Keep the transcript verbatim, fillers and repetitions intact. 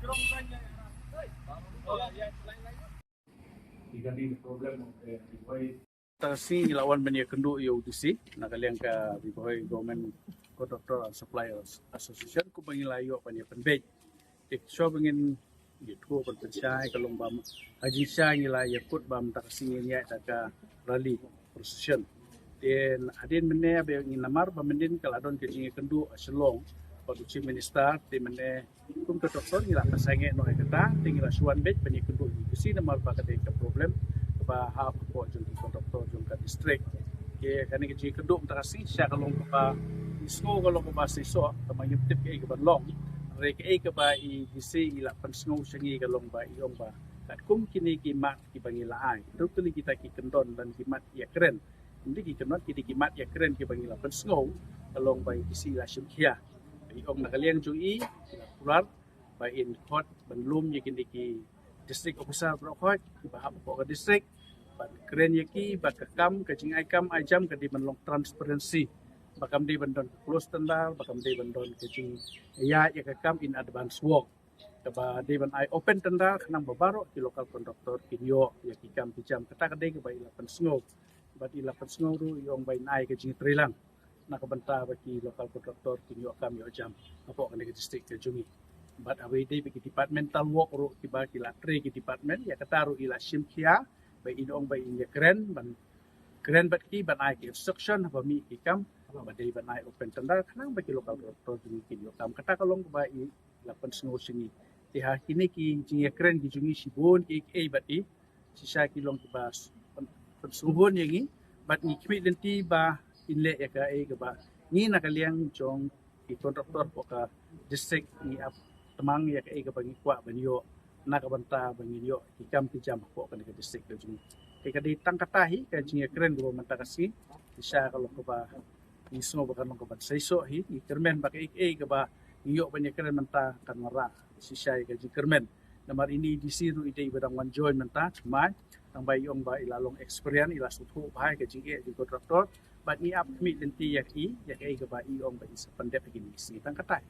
Tang sngi la wan ban ïakynduh ïa u D C na ka liang ka Ri-Bhoi Government Contractor and Suppliers Association, kumba ngi la ïoh ban ïa pynbeit. Te shuwa ba ngin ïathuh ban pynshai ka long ba ha jingshai ngi la ïakut ba mynta ka sngi ngin ïaid da ka rally procession. Te hadien mynne ba ngin namar ba mynnin ka la don ka jingïakynduh ha Shillong bad u Chief Minister, te mynne kum ka doctor ngi la ka sangeh noh ïa kata, te ngi la shu wan beit ban ïakynduh ïa u D C namar ba ka dei ka problem kaba hap hapoh jong ki contractor jong ka district. Te kane ka jingïakynduh mynta ka sngi shisha ka long kaba ngi sngew ka long kaba seisoh, kaba ngim tip kaei kaban long. Hynrei kaei kaba i D C i la pynsngew sha ngi ka long ba i ong ba katkum kine ki mat kiba ngi la ai, totally kita ki kyndon lane ki mat ïakren. Ym dei ki kyndon, ki dei ki mat ïakren kiba ngi la pynsngew, ka long ba i D C i la shim khia. I ong na ka liang jong i, i la kular ba in khot ban lum ïa kine ki district officer baroh khoit kiba hap hapoh ka district, ban kren ïa ki ba ka kam, ka jingai kam ai jam ka dei ban long transparency, ba kam dei ban don ka close tender, ba kam dei ban don ka jingïaid ïa ka kam in advance work. Kaba dei ban ai open tender khnang ba baroh ki local contractor kin ïoh ïa ki kam ki jam. Kata ka dei kaba i la pynsngew. Bad i la pynsngew ruh i ong ba in ai ka jingtreilang na ka bynta ba ki local contractor kin ïoh kam ïoh jam hapoh kane ka district ka jong ngi. Bad haba ïadei bad ki departmental work ruh kiba ki la trei ki department, ïa kata ruh i la shim khia ba in ong ba in ïakren ban kren bad ki ban ai ki instruction haba mih ki kam, ba dei ban ai open tender khnang ba ki local contractor jong ngi kin ïoh kam. Kata ka long kaba i la pynsngew sha ngi. Te ha kine ki jingïakren ki jong ngi shibun kiei kiei bad i, shisha ki long kiba s-, pyn-, pynsngew ïa ngi, bad ngi khmih lynti ba in leh ïa kaei kaba ngi na ka liang jong ki contractor hapoh ka district ngi ap tymmen ïa kaei kaba ngi kwah ban ïoh na ka bynta ba ngin ïoh ki kam ki jam hapoh kane ka district ka jong ngi. Te ka dei tang kata hi ka jingïakren kaba mynta ka sngi, shisha ka long kaba ngi sngew ba kan long kaba seisoh hi, ngi kyrmen ba kaei kaei kaba ngi ïoh ban ïakren mynta kan wanrah shisha ïa ka jingkyrmen. Namar ine i D C ruh i dei ba dang wan join mynta, thymmai, tang ba i ong ba i la long experience, i la sngewthuh bha ïa ka jingeh jong ki contractor, bad ngi ap khmih lynti ïa i, ïa kaei kaba i ong ba i sa pyndep ha kine ki sngi. Tang kata hi.